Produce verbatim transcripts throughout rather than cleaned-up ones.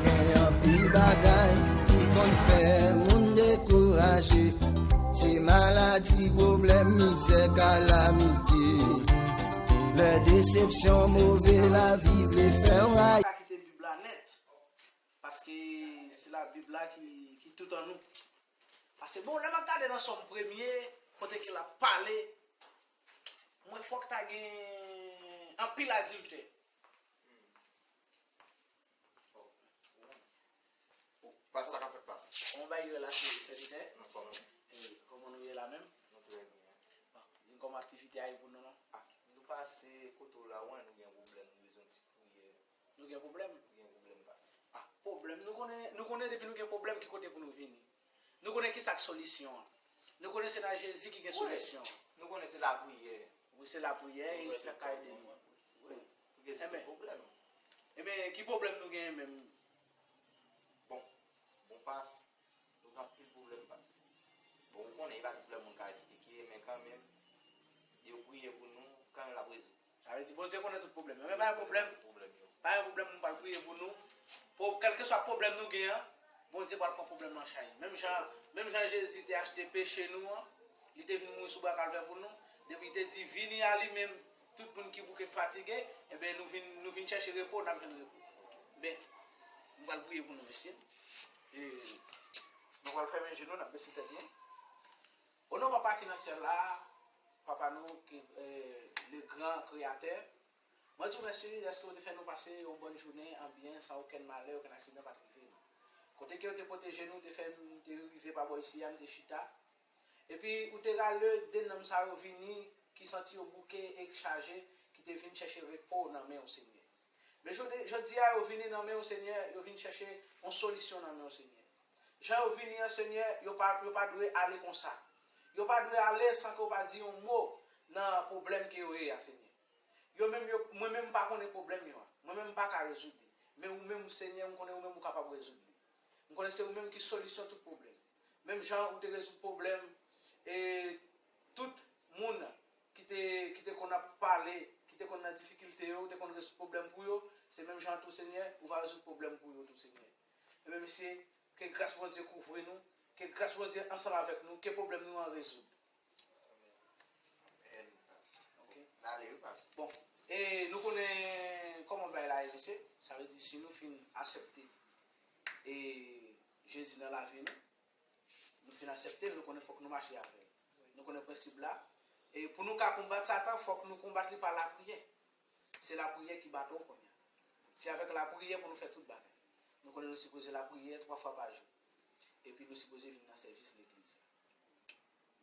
Gen anpil bagay ki konn fè moun dekouraje. Se maladi, pwoblèm, mizè, kalamite. Lè desepsyon, move lavi vle fè w rayi. Pa kite Bib la nèt, paske se la Bib la ki, ki tout an nou. Paske bon, lè m ap gade nan Sòm premye, kote ke l ap pale, mwen fòk ta gen anpil adiltè. Pas, sa k ap fèt, pas? Kòman bagay yo ye la, sèvitè? Anfòm wi. E kòman nou ye la menm? Nou trè byen. Bon, di m kòman aktivite a ye pou nou non? Ah, nou pase kote w la, wè, nou gen pwoblèm, nou bezwen ti priyè. Nou gen pwoblèm? Nou gen pwoblèm, pas. Ah, pwoblèm. Nou konnen, nou konnen depi nou gen pwoblèm, ki kote pou nou vini. Nou konnen ki sa k solisyon an. Nou konnen se nan Jezi ki gen solisyon. Nou konnen se lapriyè. Wi, se lapriyè, e sa ka ede nou. Wi. Pou gen pwoblèm. Ebyen, ki pwoblèm nou genyen menm? Bon, bon, pas. Nou gen anpil pwoblèm, pas. Bon, ou konnen, e pa tout pwoblèm moun ka eksplike, men kanmenm, yo priye pou nou, kanmenm l ap rezoud. Sa vle di, Bondye konnen tout pwoblèm yo. Men pa gen pwoblèm. Pwoblèm yo. Pa gen pwoblèm, nou pral priye pou nou. Pou, kèlkeswa pwoblèm nou gen an, Bondye pral pran pwoblèm nan chay. Menm jan, menm jan Jezi te achte peche nou an, li te vin mouri sou bwa Kalvè pou nou, depi li te di, "Vini a li menm, tout moun ki bouke, k fatige," ebyen, nou vin, nou vin chèche repo, n ap jwenn repo. Ben, nou pral priye pou nou, mesye. E nou pral fèmen je nou, n ap bese tèt nou. O non Papa ki nan syèl la, Papa nou ki, eh, le gran kreyatè, mwen di w mèsi dèske w te fè nou pase yon bòn jounen an byen, san okenn malè, okenn aksidan pa t rive nou. Kote ke w te pwoteje nou, te fè nou te rive pa bò isi a, nou te chita. Epi ou te rale de nanm sa yo vini, ki santi yo bouke e chaje, ki te vin chèche repo nan men w, Senyè. Men jodi, jodi a, yo vini nan men w, Senyè, yo vin chèche yon solisyon nan men w, Senyè. Jan yo vini an, Senyè, yo pa, yo pa dwe ale konsa. Yo pa dwe ale san ke w pa di yon mo nan pwoblèm ke yo ye a, Senyè. Yo menm, yo, mwen menm, m pa konnen pwoblèm yo a. Mwen menm, m pa ka rezoud li. Men ou menm, Senyè, m konnen ou menm, ou kapab rezoud li. M konnen se ou menm ki solisyon tout pwoblèm. Menm jan ou te rezoud pwoblèm, e tout moun ki te, ki te konn ap pale, ki te konn nan difikilte yo, ou te konn rezoud pwoblèm pou yo, se menm jan tou, Senyè, ou va rezoud pwoblèm pou yo tou, Senyè. Ebyen, mesye, ke gras Bondye kouvri nou, ke gras Bondye ansanm avèk nou, ke pwoblèm nou an rezoud. Amèn. Ok. N ale wi, pas. Bon, e nou konnen kòman bagay la ye, mesye. Sa vle di, si nou fin aksepte e Jezi nan lavi nou, nou fin aksepte l, nou konnen fòk nou mache avè l. Nou konnen prensip la. E pou nou ka konbat Satan, fòk nou konbat li pa lapriyè. Se lapriyè ki baton kounye a. Se avèk lapriyè pou nou fè tout bagay. Nou konnen nou sipoze lapriyè twa fwa pa jou. Epi nou sipoze vin nan sèvis legliz la.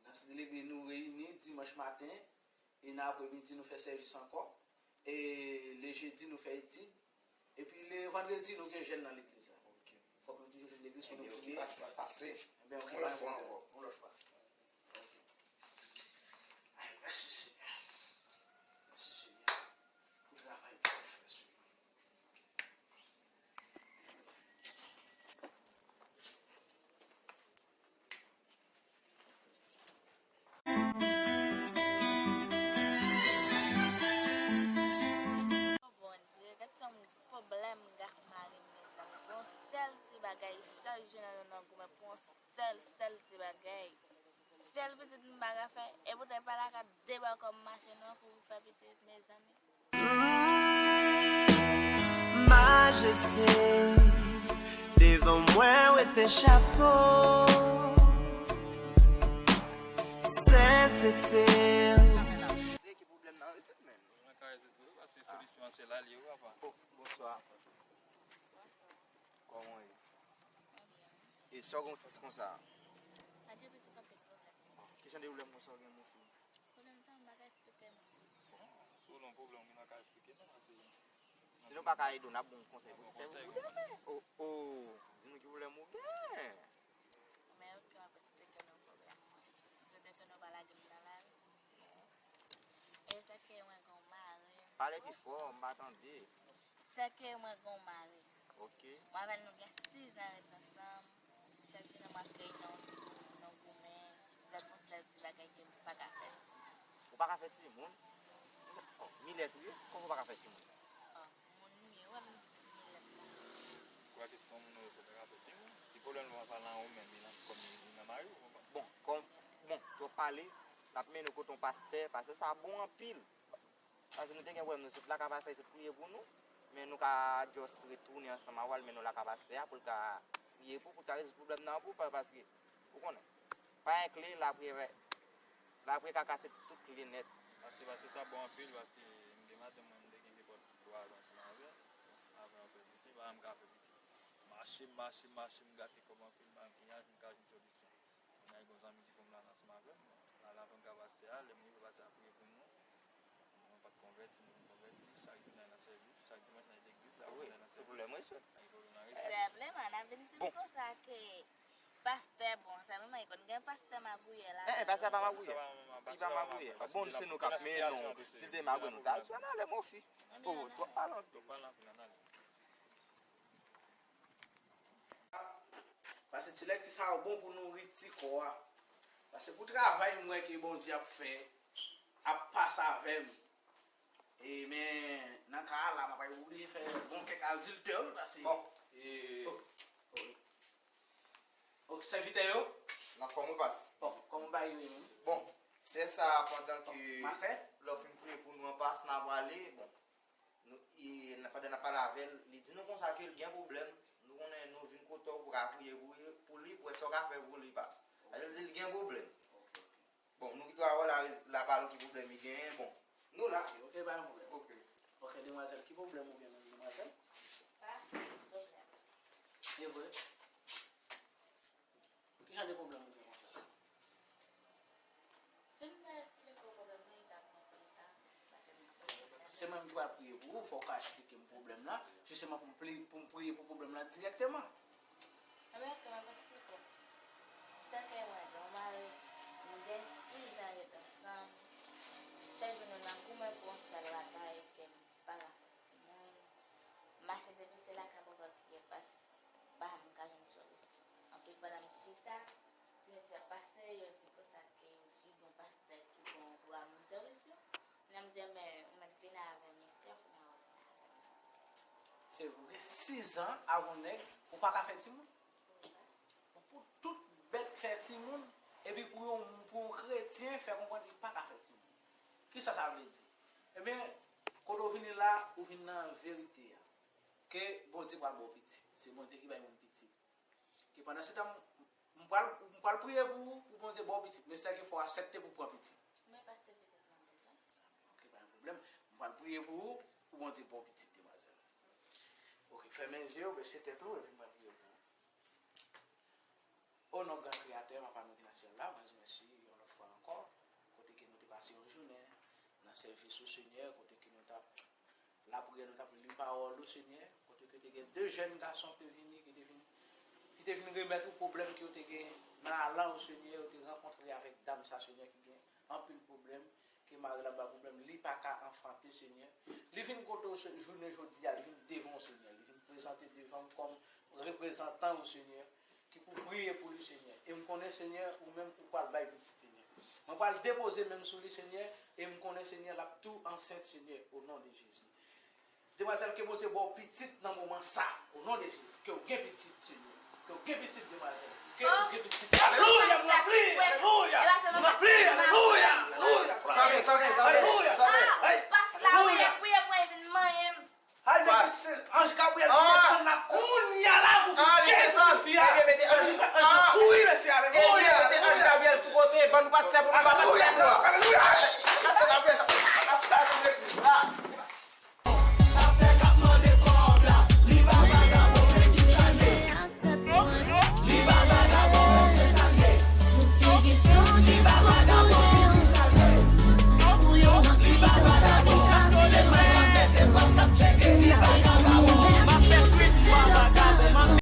Nan legliz nou reyini dimanch maten, e nan apremidi nou fè sèvis ankò. E le jedi nou fè etid. Epi le vandredi nou gen jèn nan legliz la. Ok. Fòk nou toujou vin legliz pou nou priye. Ebyen, okipasyon'an pase. Ebyen, ok, yon lòt fwa ankò. Yon lòt fwa. Ok. Ay, mèsi, Senyè. Mèsi, Senyè, pou travay ke w fè, Senyè. Bondye, gad sa m pwoblèm m gen ak mari m, mezanmi. Pou yon sèl ti bagay, chak jou nan nou nan goumen pou yon sèl, sèl ti bagay. Sèl pitit m pa ka fè, e poutan e pa lakay de bò kò m mache non pou fè pitit, mezanmi. Majeste, devan mwen wete chapo. Sentete. Ki pwoblèm nan rezoud, menm? Pwoblèm nan ka rezoud wi, paske solisyon an se la l ye wi, papa. Oh, bonswa. Kòman w ye? E sa w gen w fè konsa? Adje pitit, anpil pwoblèm. Ki jan de pwoblèm konsa w gen, mon fi? Pwoblèm sa, m pa ka eksplike non. Bon, si w gen yon pwoblèm, ou menm pa ka eksplike non, paske si nou pa ka ede w, n ap ba w yon konsèy pou konsèy ou dwe. Oh, oh, di nou ki pwoblèm ou gen. Men oke, m ap eksplike nou pwoblèm mwen. M swete ke nou pa lage m nan lari. E se ke mwen gen yon mari. Pale pi fò, m pa tande. Se ke mwen gen yon mari. Ok. Mwen avè l nou gen sis zan ret ansanm. Chak jounen m ap kreye nan yon ti Timoun? Oh, Milèt ou ye? Kòman ou pa ka fè timoun? Ah, moun ou ye, wè m di se Milèt la. Kwa ke se moun ou ye, ou pa ka fè timoun? Si pwoblèm nan pa nan ou menm, li nan, kòm li nan mari w, ou konprann? Bon, kòm, bon, twòp pale, l ap mennen w kote yon pastè, pastè sa bon anpil. Paske nou te gen pwoblèm, nou sot la ka pastè sot priye pou nou, men nou ka just retounen ansanm avè l, men nou la ka pastè a pou l ka priye pou, pou l ka rezoud pwoblèm nan pou, pa- paske, ou konnen, pa gen kle, lapriyè, lapriyè ka kase tout kle nèt. Paske, paske sa bon anpil, paske m gen madanm mwen, m te gen depòt twa zan ansanm avè l, avan yon pèdisyon, pa m ka fè pitit. Mache, mache, mache, m gate kòb anpil, m pa gen kiyaj, m ka jwenn solisyon. Mwen gen yon zanmi ki konn la ansanm avè m. Bon, la, la, pastè a, lè m rive, pastè a priye pou nou. Mwen pa t konvèti, mwen konvèti. Chak jou n al nan sèvis, chak dimanch n al legliz, la, wi, n al nan sèvis. Sèvis. Sèvleman, n ap vin di konsa ke pastè bon, sèvleman, li konn gen pastè magouyè la. Eh, eh, pastè pa magouyè. Li pa magouyè. Bon, se nou k ap mennen nou. Si l te magouyè, nou ta di, "Ann ale, mon fi." Oh, twòp pale anpil. Twòp pale anpil, ann ale. Paske ti lèkti sa yo bon pou nouri ti kò a. Paske pou travay m wè ke Bondye ap fè, ap pase avè m. E men, nan ka a la, m ap oblije fè bon kèk adiltè, wi, paske... Bon, e, oh, oh, wi. Ok, sèvitè yo? Nan fòm ou pas? Bon, kòman bagay yo ye menm? Bon, sè sa, pandan ke lè w fin priye pou nou an pas, n a prale, bon, nou, e, n a, pandan n ap pale avè l, li di nou konsa ke l gen pwoblèm. Nou konnen nou vin kote w pou ka priye pou, pou li, pou wè sa w ka fè pou li pas. Paske l di l gen pwoblèm. Ok, ok. Bon, nou ki dwa wè la, la pa nou ki pwoblèm li genyen, bon. Nou la. Ok, ok, pa gen pwoblèm. Ok. Ok, demwazèl, ki pwoblèm ou gen menm, demwazèl? Pa gen pwoblèm. E vre? Ki jan de pwoblèm ou gen konsa? Si m ta esplike w pwoblèm nan, li t ap pran anpil tan, paske m ap priye pou li. Se mwen menm ki pral priye pou ou, fò w ka esplike m pwoblèm lan, jisteman pou m pri-, pou m priye pou pwoblèm lan dirèkteman. Ebyen, ok, m ap esplike w. Sa ke mwen gen yon mari, nou gen sis an ret ansanm. Chak jou nou nan goumen pou yon sèl bagay ke m pa ka fè timoun. M mache depi se lakay papa ki gen pas, pa janm ka jwenn solisyon. Anpil pandan m chita, ti mesye ap pase, yo di konsa ke yo gen yon pastè ki bon pou ba moun solisyon. Lè m di, men, ou mèt vin avè m isi, kounye a ou vin avè m. Se vre, sis an avè yon nèg, ou pa ka fè timoun? Pou tout bèt fè timoun, epi pou yon, pou yon kretyen fè konprann li pa ka fè timoun. Kisa sa vle di? Ebyen, kote w vini la, ou vin nan verite a. Ke Bondye pral ba w pitit. Se Bondye ki bay moun pitit. Ke pandan se tan, m, m pral, m pral priye pou ou, pou Bondye ba w pitit. Men sèke fò w aksepte pou w pran pitit. Men pa se pitit mwen bezwen. Ok, pa gen pwoblèm. M pral priye pou ou, pou Bondye ba w pitit, demwazèl. Ok, fèmen je w, bese tèt ou, epi m pral priye pou ou. O non Gran Kreyatè, Papa nou ki nan syèl la, mwen di w mèsi yon lòt fwa ankò, kote ke nou te pase yon jounen nan sèvis ou, Senyè, kote ke nou t ap lapriyè, nou t ap li pawòl ou, Senyè, kote ke te gen de jèn gason ki te vini, ki te vin, ki te vin remèt ou pwoblèm ke yo te gen nan alan yo, Senyè, yo te rankontre avèk dam sa, Senyè, ki gen anpil pwoblèm, ke mari l ap ba pwoblèm, li pa ka anfante, Senyè. Li vin kote w, se jounen jodi a, li vin devan w, Senyè. Li vin prezante devan m kòm reprezantan w, Senyè, ki pou priye pou li, Senyè. E m konnen, Senyè, ou menm ou pral bay pitit, Senyè. Mwen pral depoze men m sou li, Senyè, e m konnen, Senyè, l ap tou ansent, Senyè, o non de Jezi. Demwazèl, ke Bondye ba w pitit nan moman sa, o non de Jezi. Ke w gen pitit, Senyè. Ke w gen pitit, demwazèl. Ke w gen pitit. Alelouya, m ranpli, alelouya. M ranpli, alelouya, alelouya. Sòti, sòti, sòti, sòti. Pas la, wi, priye pou l vin manyen m. Ay, mesye, se anj Gabriyèl ki desann la kounye a la pou vin geri pitit fi a. Anj kouri, mesye, alelouya. Mete anj Gabriyèl sou kote, ban nou pastè pou nou pa pastè nou a.